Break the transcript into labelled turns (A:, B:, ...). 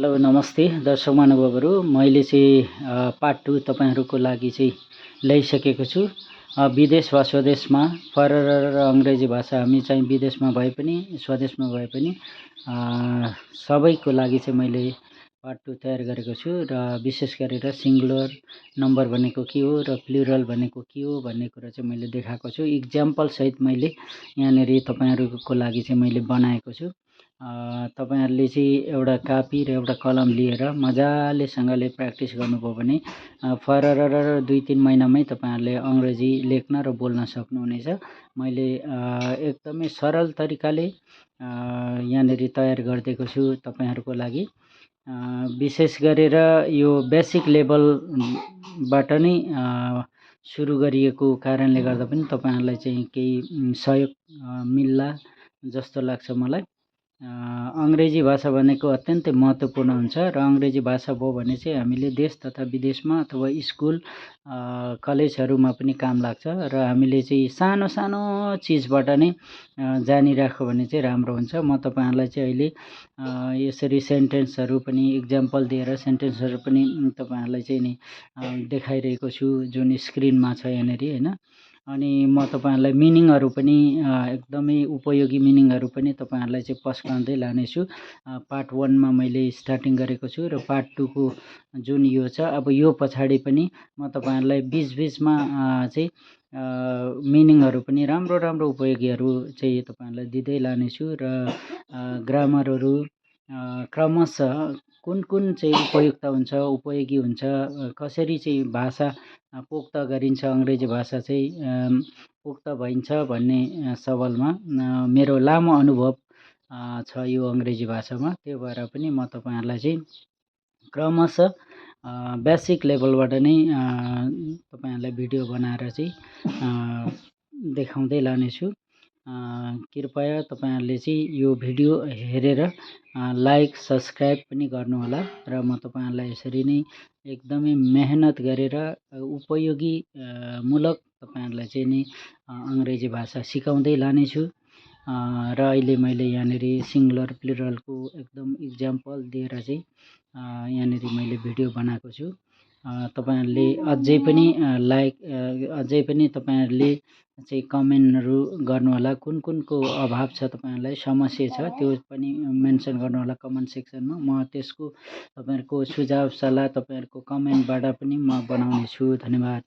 A: Hello नमस्ते दर्शक महानुभावहरू मैले चाहिँ पार्ट 2 तपाईहरुको लागि चाहिँ ल्याइसकेको छु। विदेश वा स्वदेशमा फरर अंग्रेजी भाषा हामी चाहिँ विदेशमा भए पनि स्वदेशमा भए पनि सबैको लागि चाहिँ मैले पार्ट 2 तयार गरेको छु र विशेष गरेर सिंगुलर नम्बर भनेको के हो र प्लुरल भनेको के हो भन्ने कुरा चाहिँ मैले देखाएको छु। इक्जाम्पल सहित मैले यहाँनेरि तपाईहरुको लागि चाहिँ मैले बनाएको छु। तपाईहरुले चाहिँ एउटा कापी र एउटा कलम लिएर मजालेसँगले प्र्याक्टिस गर्नुभयो भने फररर 2-3 महिनामै तपाईहरुले अंग्रेजी लेख्न र बोल्न सक्नुहुनेछ। मैले एकदमै सरल तरिकाले यहाँनेरि तयार गरिदिएको छु तपाईहरुको लागि। विशेष गरेर यो बेसिक लेभलबाट नै सुरु गरिएको कारणले गर्दा पनि तपाईहरुलाई चाहिँ केही सहयोग मिल्ला जस्तो लाग्छ मलाई। अंग्रेजी भाषा भनेको अत्यन्तै महत्त्वपूर्ण हुन्छ र अंग्रेजी भाषा भयो भने चाहिँ हामीले देश तथा विदेशमा अथवा स्कुल कलेजहरुमा पनि काम लाग्छ र हामीले चाहिँ सानो सानो चीजबाट नै जानिराख्यो भने चाहिँ राम्रो हुन्छ। म तपाईहरुलाई चाहिँ अहिले यसरी सेन्टेन्सहरु पनि इक्जाम्पल दिएर सेन्टेन्सहरु पनि तपाईहरुलाई चाहिँ नि देखाइरहेको छु जुन स्क्रिनमा छ यहाँनेरि हैन। अनि म तपाईहरुलाई मिनिङहरु पनि एकदमै उपयोगी मिनिङहरु पनि तपाईहरुलाई चाहिँ पस्काउँदै लानेछु। पार्ट 1 मा मैले स्टार्टिङ गरेको छु र पार्ट 2 को जुन यो छ अब यो पछाडी पनि म तपाईहरुलाई बीच-बीचमा चाहिँ मिनिङहरु पनि राम्रो राम्रो उपयोगीहरु चाहिँ तपाईहरुलाई दिँदै लानेछु र ग्रामरहरु क्रमशः कुन चाहिँ उपयुक्त हुन्छ उपयोगी हुन्छ कसरी चाहिँ भाषा पोख्त गरिन्छ अंग्रेजी भाषा चाहिँ पोख्त भइन्छ भन्ने सवालमा मेरो लामो अनुभव छ यो अंग्रेजी भाषामा। त्यो भएर पनि म तपाईहरुलाई चाहिँ क्रमशः बेसिक लेभलबाट नै तपाईहरुलाई भिडियो बनाएर चाहिँ देखाउँदै लानेछु। कृपया तपाईहरुले चाहिँ यो भिडियो हेरेर लाइक सब्स्क्राइब पनि गर्नुहोला र म तपाईहरुलाई यसरी नै एकदमै मेहनत गरेर उपयोगी मूलक तपाईहरुलाई चाहिँ नि अंग्रेजी भाषा सिकाउँदै लानेछु। र अहिले मैले यहाँनेरि सिंगुलर प्लुरलको एकदम इक्जाम्पल दिएर चाहिँ यहाँनेरि मैले भिडियो बनाएको छु। तपाईहरुले अझै पनि तपाईहरुले चाहिँ कमेन्टहरु गर्नुहोला कुनको अभाव छ तपाईहरुलाई समस्या छ त्यो पनि मेन्सन गर्नुहोला कमेन्ट सेक्सनमा। म त्यसको तपाईहरुको सुझाव सल्लाह तपाईहरुको कमेन्टबाट पनि म बनाउने छु। धन्यवाद।